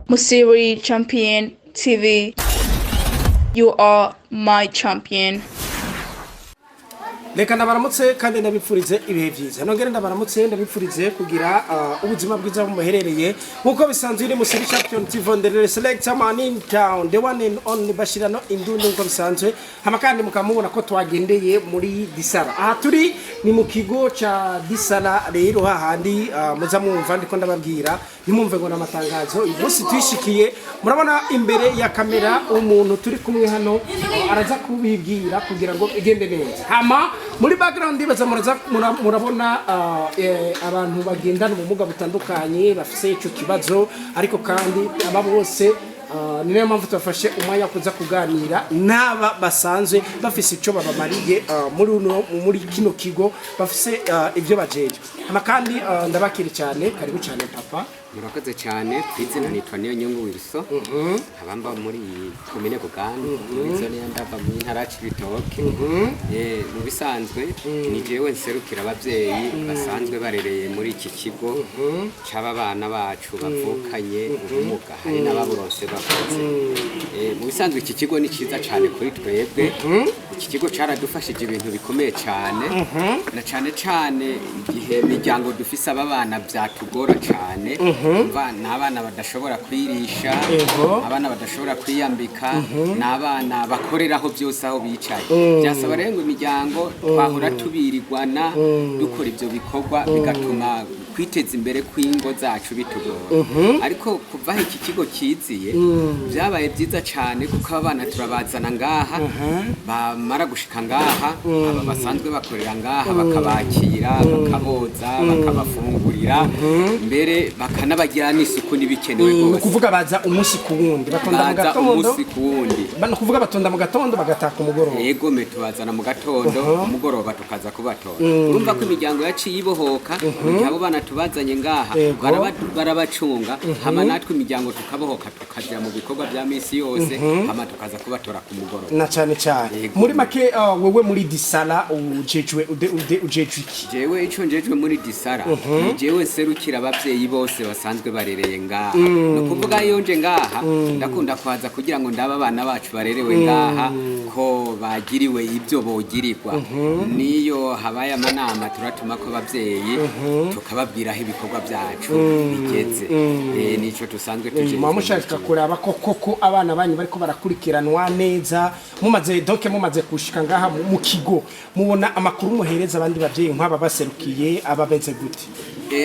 Musiri Champion TV. You are my champion. Reka ndabaramutse kandi ndabipfurize ibihe byiza. Nongere ndabaramutse, ndabipfurize kugira ubuzima bwiza aho muherereye. Nkuko bisanzwe, iri Musiri Champion TV, the selector man in town, the one and only Bashirano Indundi. Nkuko bisanzwe hama kandi mukamubona ko twagendeye muri Disara. Aha turi ni mu kigo ca Disara. Rero hahandi muza mwumva ndiko ndababwira, ntimwumve ngo namatangazo. Uyu munsi twishikiye, murabona imbere ya kamera umuntu turi kumwe hano, araza kubibwira kugira ngo igende neza. Hama muri background baza muraza murabona abantu bagendana ubumuga butandukanye, bafise ico kibazo. Ariko kandi aba bose, ni nayo mpamvu tubafashe umwanya wo kuza kuganira n'aba basanzwe bafise ico babamariye muri kino kigo, bafise ibyo bajejwe. Hama kandi ndabakiri cyane, karibu cyane papa. Murakoze cyane. Ku izina nitwa Niyo Nyungu Wilson, nkaba mba muri komine Buganda, muri zone ya Ndava, mu ntara ya Cibitoke. Mu bisanzwe ni jewe nserukira abavyeyi basanzwe barereye muri iki kigo c'aba bana bacu bavukanye ubumuga, hari n'ababuronse bakuze. Mu bisanzwe iki kigo ni ciza cyane kuri twebwe. Iki kigo caradufashije ibintu bikomeye cyane, na cyane cyane igihe imiryango dufise aba bana byatugora cyane. Umva, ni abana badashobora kwirisha, abana badashobora kwiyambika, ni abana bakoreraho byose aho bicaye. Byasaba rero ngo imiryango twahora tubirirwana dukora ibyo bikorwa, bigatuma kwiteza imbere kw'ingo zacu bitugora. Ariko kuva aho iki kigo kiziye, byabaye byiza cyane, kuko aba bana turabazana ngaha, bamara gushika ngaha, aba basanzwe bakorera ngaha bakabakira, bakaboza, bakabafungurira, mbere bakanabagira n'isuku n'ibikenewe Ni rwose. Ukuvuga baza umunsi ku wundi, batonda mu Baza gatondo? umunsi ku wundi. Ni ukuvuga batonda mu gatondo, bagataha ku mugoroba? Yego me, tubazana mu gatondo, umugoroba tukaza kubatora. Urumva ko imiryango yaciye ibohoka mu gihe abo bana tubazanye ngaha. Barabacunga, hama natwe imiryango tukabohoka, tukaja mu bikorwa bya misi yose, hama tukaza kubatora ku mugoroba. Na cyane cyane. Muri make, wewe muri Disala ujejwe ujejwe iki? Jewe ico njejwe muri Disara ni jewe nserukira abavyeyi bose basanzwe barereye ngaha. Ni ukuvuga iyo nje ngaha, ndakunda kwaza kugira ngo ndabe abana bacu barerewe ngaha ko bagiriwe ibyo bogirirwa. Niyo habaye amanama, turatuma ko abavyeyi, tukababwira aho ibikorwa byacu bigeze. Nico dusanzwe tujejwe. Muba mushaka kuraba ko koko abana banyu bariko barakurikiranwa neza. Mumaze, donc mumaze kushika ngaha mu kigo, mubona amakuru muhereza abandi bavyeyi nk'aba baserukiye aba beze gute?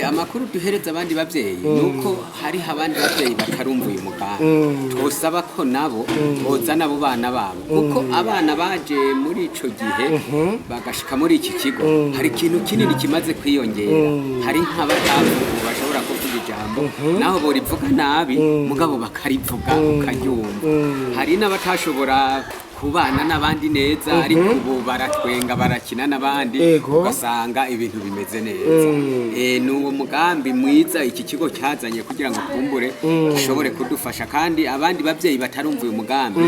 Amakuru duhereza abandi bavyeyi nuko hariho abandi bavyeyi batarumva uyu mugambi. Twosaba ko nabo bozana abo bana babo, kuko abana baje muri ico gihe bagashika muri iki kigo, hari ikintu kinini kimaze kwiyongera. Hari nk'abatavuga ubu bashobora kuvuga ijambo, naho borivuga nabi, mugabo bakarivuga ukaryumva. Hari n'abatashobora kubana n'abandi neza, ariko ubu baratwenga, barakina n'abandi, ugasanga ibintu bimeze neza. Ni uwo mugambi mwiza iki kigo cyazanye kugira ngo kumbure gishobore kudufasha. Kandi abandi bavyeyi batarumva uyu mugambi,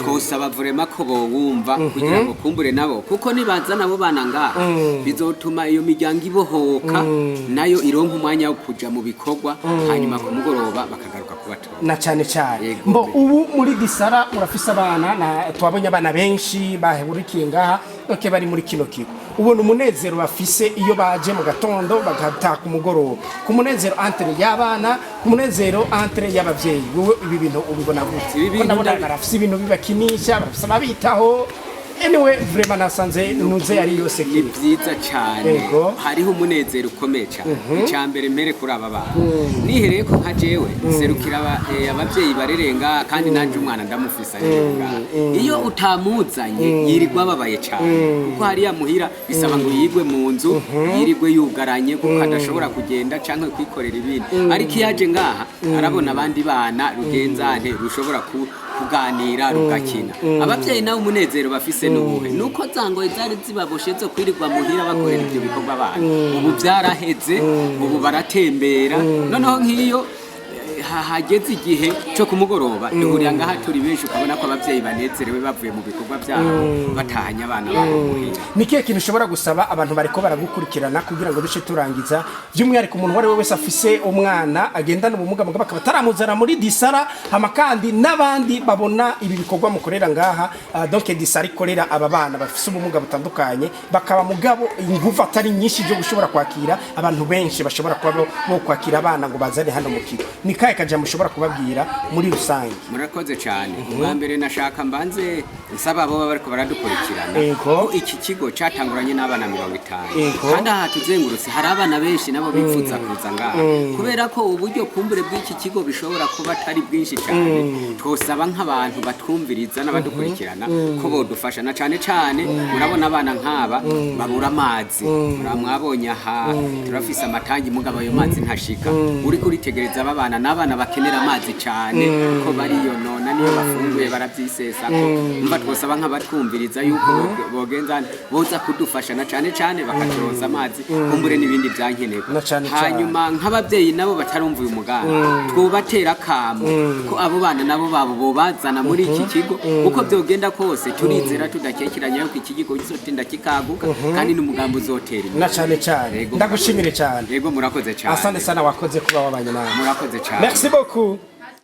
twosaba vraiment ko bowumva kugira ngo kumbure nabo, kuko nibaza nabo bana ngaha, bizotuma iyo miryango ibohoka, nayo ironka umwanya wo kuja mu bikorwa, hanyuma ku mugoroba bakagaruka kubatora. Na cyane cyane. Yego. Mbo ubu muri Disara murafise abana, na twabonye abana benshi bahurikiye ngaha, donc bari muri kino kigo. Ubona umunezero bafise iyo baje mu gatondo bagataha ku mugoroba, ku munezero entre y'abana, ku munezero entre y'abavyeyi, wowe ibi bintu ubibona gute? Ibi Ko bintu ndabona barafise ibintu bibakinisha, barafise ababitaho. Anyway, vraiment nasanze nuze yari yose Ni kiri byiza cyane. Hariho umunezero ukomeye cyane. Icya mbere, mpere kuri aba bana, nihereye ko nka jewe nserukira abavyeyi barerenga, kandi nanje umwana ndamufise arerenga. Iyo utamuzanye yirirwa ababaye cyane, kuko hariya muhira bisaba ngo yigwe mu nzu, yirirwe yugaranye, kuko adashobora kugenda canke kwikorera ibindi. Ariko iyo aje ngaha, arabona abandi bana, rugenzante rushobora kuganira, rugakina. Abavyeyi nawe umunezero bafise nuwuhe? Nuko za ngoyi zari zibaboshe zo kwirirwa muhira bakorera ibyo bikorwa abana, ubu byaraheze, ubu baratembera. Noneho nk'iyo hageze igihe cyo kumugoroba, duhurira ngaha turi benshi, ukabona ko ababyeyi banezerewe bavuye mu bikorwa byabo, batahanye abana babo muhira. Ni kihe kintu ushobora gusaba abantu bariko baragukurikirana kugira ngo duce turangiza, by'umwihariko umuntu uwo ari we wese afise umwana agendana ubumuga mugabo akaba ataramuzana muri Disara, hama kandi n'abandi babona ibi bikorwa mukorera ngaha, donc Disara ikorera aba bana bafise ubumuga butandukanye, bakaba mugabo inguvu atari nyinshi zo gushobora kwakira abantu benshi bashobora kuba bo kwakira abana ngo bazane hano mu kigo, ni kahe kajambo ushobora kubabwira muri rusange? Murakoze cyane. Ubwa mbere nashaka mbanze nsaba abo baba bariko baradukurikirana ko iki kigo catanguranye n'abana 50, kandi aha tuzengurutse hari abana benshi nabo bifuza kuza ngaha. Kubera ko uburyo kumbure bw'iki kigo bishobora kuba atari bwinshi cyane, twosaba nk'abantu batwumviriza n'abadukurikirana ko bodufasha, na cane cane murabona abana nk'aba babura amazi. Mwabonye aha turafise amatangi, mugabo ayo mazi ntashika. Uriko uritegereza aba bana, n'abana bakenera amazi cyane, ko bariyonona, niyo bafunguye barabyisesako. Mva twosaba nk'abatwumviriza yuko bogenza boza kudufasha, na cane cane bakaturonsa amazi, kumbure n'ibindi byankenerwa. Na cane cane. Hanyuma nk'ababyeyi nabo batarumva uyu mugambi, twubatera akamo ko abo bana nabo babo bobazana muri iki kigo. Uko byogenda kose, turizera tudakekeranya yuko iki kigo kizotinda kikaguka, kandi n'umugambi uzotera imbere. Na cane cane. Yego. Ndagushimire cyane. Yego, murakoze cyane. Asante sana, wakoze kuba wabanye nawe. Murakoze cyane. Merci beaucoup.